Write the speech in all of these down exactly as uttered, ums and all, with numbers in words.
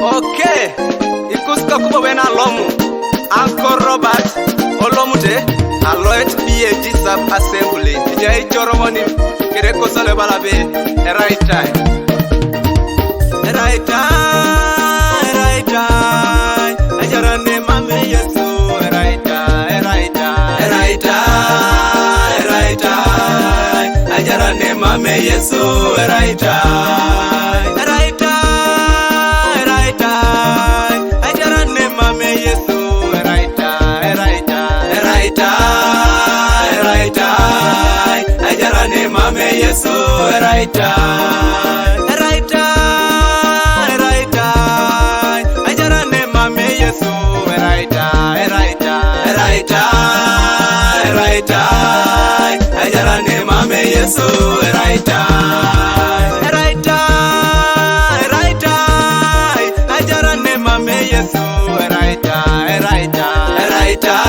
Okay, ikus kakubo ben alomu, Uncle Robert olomute aloet P A G Sub Assembly. Ejai Joroŋoni kede kosole bala be, eraitai. Eraitai, eraitai, ajaran ne mame Yesu, eraitai, eraitai. Eraitai, eraitai, ajaran ne mame Yesu, eraitai. Eraitai, eraitai, ajaran ne mame Yesu, eraitai, eraitai. Eraitai, eraitai, ajaran ne mame Yesu, eraitai. Eraitai, eraitai, ajaran ne mame Yesu, eraitai, eraitai. Eraitai, eraitai, ajaran ne mame Yesu, eraitai. Eraitai, eraitai, ajaran ne mame Yesu, eraitai, eraitai. Eraitai,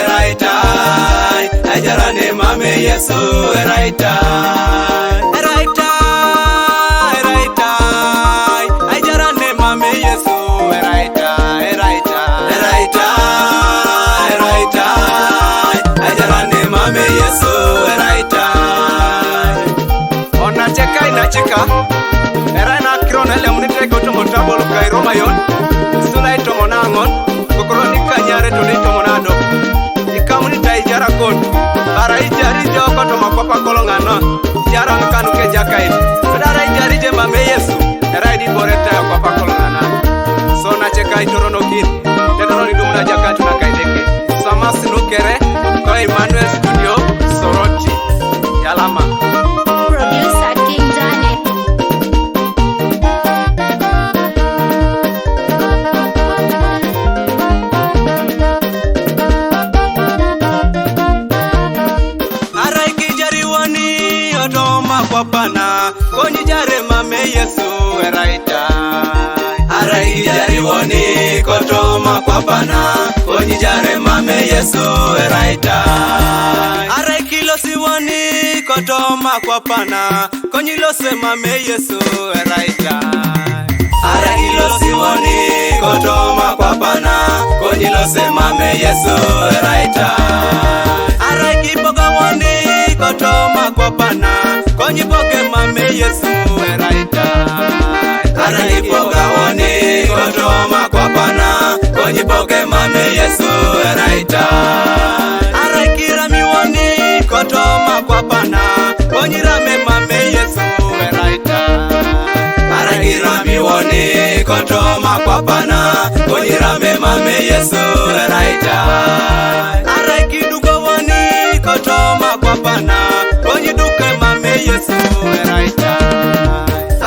eraitai, ajaran ne mame Yesu, eraitai. Eraitai, eraitai, ajaran ne mame Yesu, eraitai, eraitai. Eraitai, eraitai, ajaran ne mame Yesu, eraitai. Ona cekai nacika, erai nakiro nalemunite kotomon tabol ka Iromayon, sula itomon aŋon, kokoro nikanyare toni itomon ado. Ikamunit aijar kon, arai ijari jo kotoma kwap akoloŋ ana, ijaran kanuka Ejakait, keda arai ijari je mame Yesu, erai dibore ta kwap akoloŋ ana. So nacekai toronokin, tedoron idum najakait naka Edeke, somasi nukere, ko Emmanuel Studio, Soroti, Yalama. Producer King Janet. Arai kijariwoni otoma kwapana, konyi jare mame Yesu, eraitai. Arai kijariwoni kotoma kwapana, konyi jare mame Yesu, eraitai. Arai kilosiwoni kotoma kwapana, konyi lose mame Yesu, eraitai. Arai kilosiwoni kotoma kwapana, konyi lose mame Yesu, eraitai. Arai kipogawoni kotoma kwapana, konyi poge mame Yesu, eraitai. Arai kipogawoni kotoma kwapana, konyi poge mame Yesu, eraitai. Arai kiramiwoni kotoma kwapana, konyi rame mame Yesu, eraitai. Arai kiramiwoni kotoma kwapana, konyi rame mame Yesu, eraitai. Arai kidukowoni kotoma kwapana, konyi duke mame Yesu, eraitai.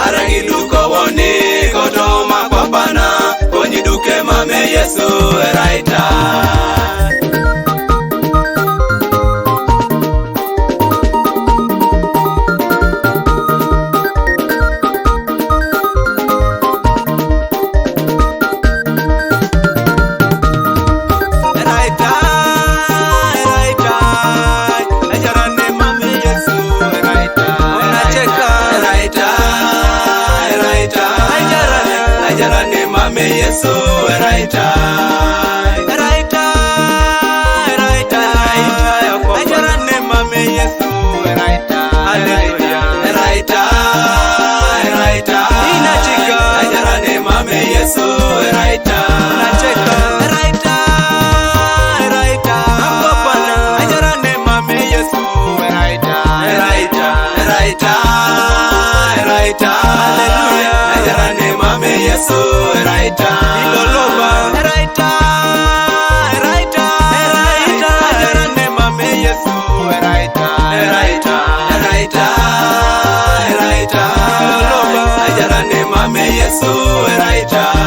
Arai kidukowoni kotoma kwapana, konyi duke mame Yesu, eraitai. Eraitai, eraitai, ajaran ne mame Yesu, eraitai. Onaceka. Eraitai, eraitai, ajaran, ajaran ne mame Yesu, eraitai. Eraitai, eraitai, ajaran ne mame Yesu, eraitai. Hallelujah. Eraitai, eraitai, inacika, ajaran ne mame Yesu, eraitai. Naceka. Eraitai, eraitai, akwapana, ajaran ne mame Yesu, eraitai. Eraitai, eraitai, eraitai, hallelujah, ajaran ne mame Yesu, eraitai. Iloloba. Eraitai, eraitai, eraitai, ajaran ne mame Yesu, eraitai. Eraitai, eraitai, eraitai, iloloba, ajaran ne mame Yesu, eraitai.